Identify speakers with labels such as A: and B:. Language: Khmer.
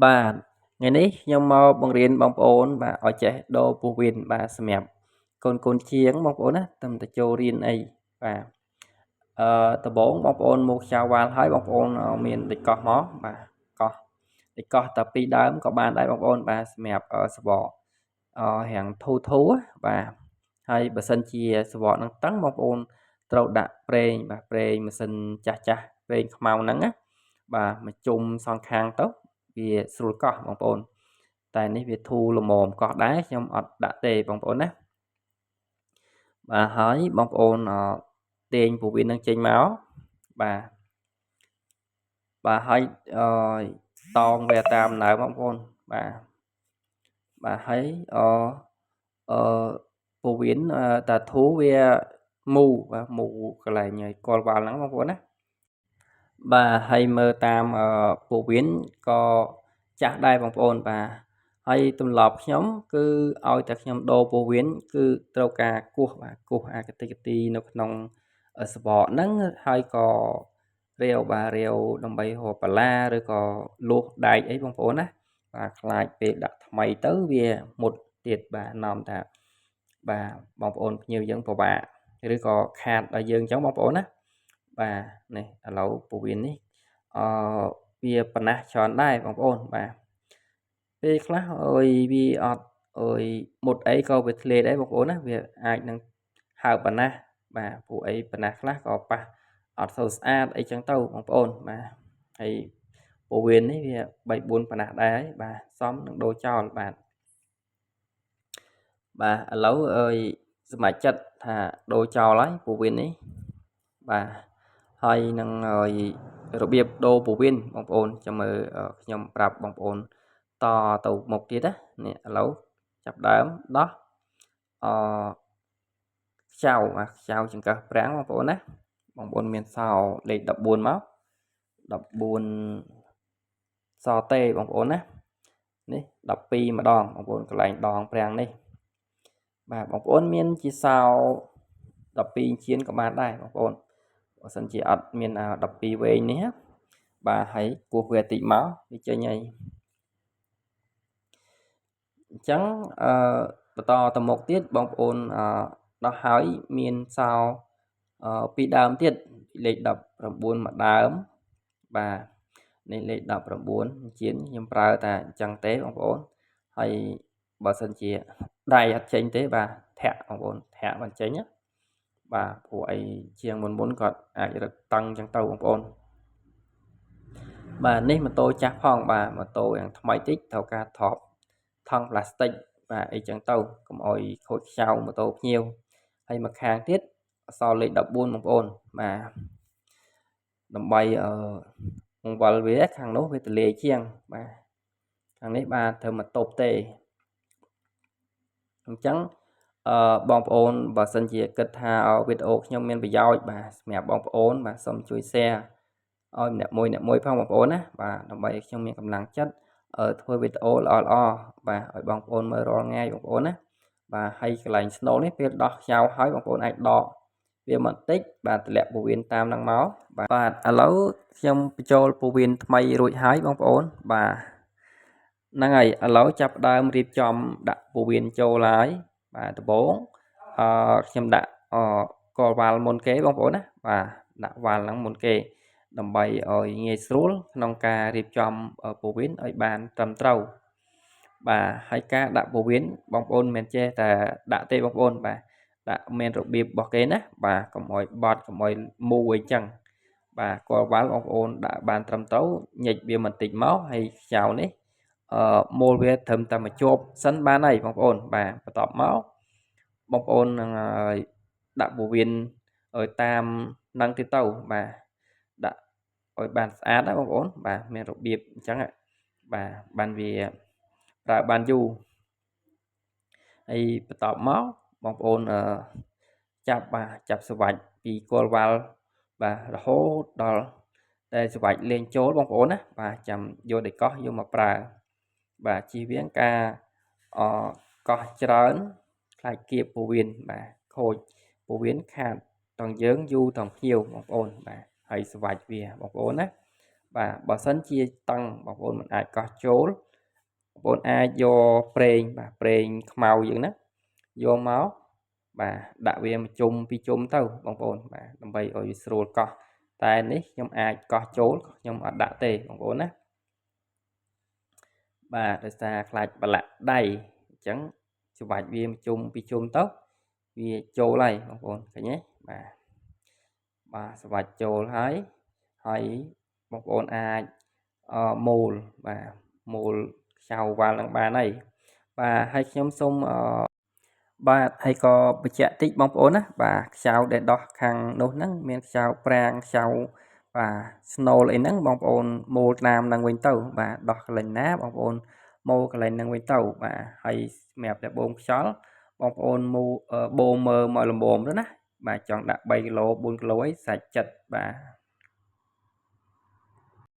A: បាទថ្ងៃនេះខ្ញុំមកបង្រៀនបងប្អូនបាទឲ្យចេះដូរពោះវៀនបាទសម្រាប់កូនកូនជាងបងប្អូនណាតំតែចូលរៀនអីបាទដំបូងបងប្អូនមកចៅវ៉ាល់ហើយបងប្អូនមានដែកកោះមកបាទកោះដែកកោះតែពីរដើមក៏បានដែរបងប្អូនបាទសម្រាប់សបករាងធូធូបាទហើយបើសិនជាសបកនឹងតឹងបងប្អូនត្រូវដាក់ប្រេងបាទប្រេងម៉ាស៊ីនចាស់ចាស់ប្រេងខ្មៅហ្នឹងណាបាទមកជុំសងខាងទៅវាស្រួលកោះបងប្អូនតែនេះវាធូរល្មមកោះដែរខ្ញុំអត់ដាក់ទេបងប្អូនណាបាទហើយបងប្អូនទាញពោះវៀននឹងចេញមកបាទបាទហើយអឺតងវាតាមដើមបងប្អូនបាទបាទហើយអអឺពោះវៀនតាធូរវាមូបាទមូកន្លែងកលវ៉ាល់ហ្នឹងបងប្អូនណាបាទហើយមើលតាមពោះវៀនក៏ចាស់ដែរបងប្អូនបាទហើយទម្លាប់ខ្ញុំគឺឲ្យតែខ្ញុំដូរពោះវៀនគឺត្រូវការគោះបាទគោះអាកតិកទីនៅក្នុងសបកហ្នឹងហើយក៏រាវបាទរាវដើម្បីរកបន្លាឬក៏លួសដែកអីបងប្អូនណាបាទខ្លាចពេលដាក់ថ្មីទៅវាមុតទៀតបាទនាំថាបាទបងប្អូនភ្ញៀវយើងពិបាកឬក៏ខាតដល់យើងអញ្ចឹងបងប្អូនណាបាទនេះឥឡូវពោះវៀននេះអឺវាប៉ុណ្ណាច្រើនដែរបងប្អូនបាទពេលខ្លះអើយវាអត់អើយមុតអីក៏វាធ្លាយដែរបងប្អូនណាវាអាចនឹងហើបប៉ុណ្ណាបាទពួកអីប៉ុណ្ណាខ្លះក៏ប៉ះអត់សូវស្អាតអីចឹងទៅបងប្អូនបាទហើយពោះវៀននេះវា3 4ប៉ុណ្ណាដែរបាទសមនឹងដូរចោលបាទបាទឥឡូវអើយសម្រាប់ចិត្តថាដូរចោលហើយពោះវៀននេះបាទហើយនឹងហើយរបៀបដូរពោះវៀនបងប្អូនចាំមើលខ្ញុំប្រាប់បងប្អូនតទៅមុខទៀតណានេះឥឡូវចាប់ដើមដោះអខ្ចៅអាខ្ចៅចង្កឹះប្រាំងបងប្អូនណាបងប្អូនមានសោលេខ14មក14សទេបងប្អូនណានេះ12ម្ដងបងប្អូនកន្លែងដងប្រាំងនេះបាទបងប្អូនមានជាសោ12ជានក៏បានដែរបងប្អូនបើសិនជាអត់មាន12វែងនេះបាទហើយគោះវាតិចមកវាចេញហើយអញ្ចឹងអឺបន្តទៅមុខទៀតបងប្អូនអឺដោះហើយមានសោពីរដើមទៀតលេខ19មួយដើមបាទនេះលេខ19ជាងខ្ញុំប្រើតែអញ្ចឹងទេបងប្អូនហើយបើសិនជាដៃអត់ចេញទេបាទធាក់បងប្អូនធាក់មិនចេញណាបាទព្រោះអីជាងមុនមុនគាត់អាចរត់តឹងអញ្ចឹងទៅបងប្អូនបាទនេះម៉ូតូចាស់ផងបាទម៉ូតូយ៉ាងថ្មីតិចត្រូវការថប់ថង់ប្លាស្ទិកបាទអីចឹងទៅកុំអោយខូចខ្ចៅម៉ូតូភ្ញៀវហើយមកខាងទៀតអក្សរលេខ14បងប្អូនបាទដើម្បីអឺបង្វិលវាខាងនោះវាទលាយជាងបាទខាងនេះបាទត្រូវមកតបទេអញ្ចឹងអឺបងប្អូនបើសិនជាគិតថាវីដេអូខ្ញុំមានប្រយោជន៍បាទសម្រាប់បងប្អូនបាទសូមជួយ share ឲ្យម្នាក់មួយអ្នកមួយផងបងប្អូនណាបាទដើម្បីឲ្យខ្ញុំមានកម្លាំងចិត្តធ្វើវីដេអូល្អល្អបាទឲ្យបងប្អូនមើលរាល់ថ្ងៃបងប្អូនណាបាទហើយកន្លែងស្នូលនេះពេលដោះខ្ចៅហើយបងប្អូនអាចដកវាបន្តិចបាទតម្លាក់ពោះវៀនតាមនឹងមកបាទឥឡូវខ្ញុំបញ្ចូលពោះវៀនថ្មីរួចហើយបងប្អូនបាទហ្នឹងហើយឥឡូវចាប់ដើមរៀបចំដាក់ពោះវៀនចូលហើយបាទដំបូងអឺខ្ញុំដាក់អកលវ៉ាល់មុនគេបងប្អូនណាបាទដាក់វ៉ាល់ហ្នឹងមុនគេដើម្បីឲ្យងាយស្រួលក្នុងការរៀបចំពោះវៀនឲ្យបានត្រឹមត្រូវបាទហើយការដាក់ពោះវៀនបងប្អូនមិនចេះតែដាក់ទេបងប្អូនបាទដាក់មានរបៀបរបស់គេណាបាទកុំឲ្យបត់កុំឲ្យមូអីចឹងបាទកលវ៉ាល់បងប្អូនដាក់បានត្រឹមត្រូវញិចវាបន្តិចមកហើយខ្ចៅនេះអឺមូលវាត្រឹមតែមកជាប់សិនបានហើយបងប្អូនបាទបន្ទាប់មកបងប្អូននឹងដាក់ពោះវៀនឲ្យតាមនឹងទៀតទៅបាទដាក់ឲ្យបានស្អាតណាបងប្អូនបាទមានរបៀបអញ្ចឹងបាទបានវាប្រើបានយូរហើយបន្ទាប់មកបងប្អូនអឺចាប់បាទចាប់ស្វាច់ពីគល់វ៉ាល់បាទរហូតដល់តែស្វាច់លេងចូលបងប្អូនណាបាទចាំយកដែកកោះយកមកប្រើបាទជៀសវាងការអកោះច្រើនខ្លាចគៀបពោះវៀនបាទខូចពោះវៀនខាតទាំងយើងយូរទាំងភ្ញៀវបងប្អូនបាទហើយស្វាច់វាបងប្អូនណា បាទបើសិនជាតឹងបងប្អូនមិនអាចកោះចូលបងប្អូនអាចយកប្រេងបាទប្រេងខ្មៅយើងណាយកមកបាទដាក់វាមួយជុំពីរជុំទៅបងប្អូនបាទដើម្បីឲ្យវាស្រួលកោះតែនេះខ្ញុំអាចកោះចូលខ្ញុំអត់ដាក់ទេបងប្អូនណាបាទដោយសារខ្លាចប្រឡាក់ដៃអញ្ចឹងច្បាច់វាមួយជុំពីរជុំទៅវាចូលហើយបងប្អូនឃើញទេបាទបាទស្វាច់ចូលហើយហើយបងប្អូនអាចមូលបាទមូលខ្ចៅវ៉ាល់នឹងបានហើយបាទហើយខ្ញុំសូមអឺបាទហើយក៏បញ្ជាក់តិចបងប្អូនណាបាទខ្ចៅដែលដោះខាងនោះហ្នឹងមានខ្ចៅប្រាងខ្ចៅបាទស្នូលអីហ្នឹងបងប្អូនមូលតាមនឹងវិញទៅបាទដោះកន្លែងណាបងប្អូនមូលកន្លែងហ្នឹងវិញទៅបាទហើយសម្រាប់តែបូមខ្យល់បងប្អូនមូបូមមើមកល្មមទៅណាបាទចង់ដាក់3គីឡូ4គីឡូអីសាច់ចិត្តបាទ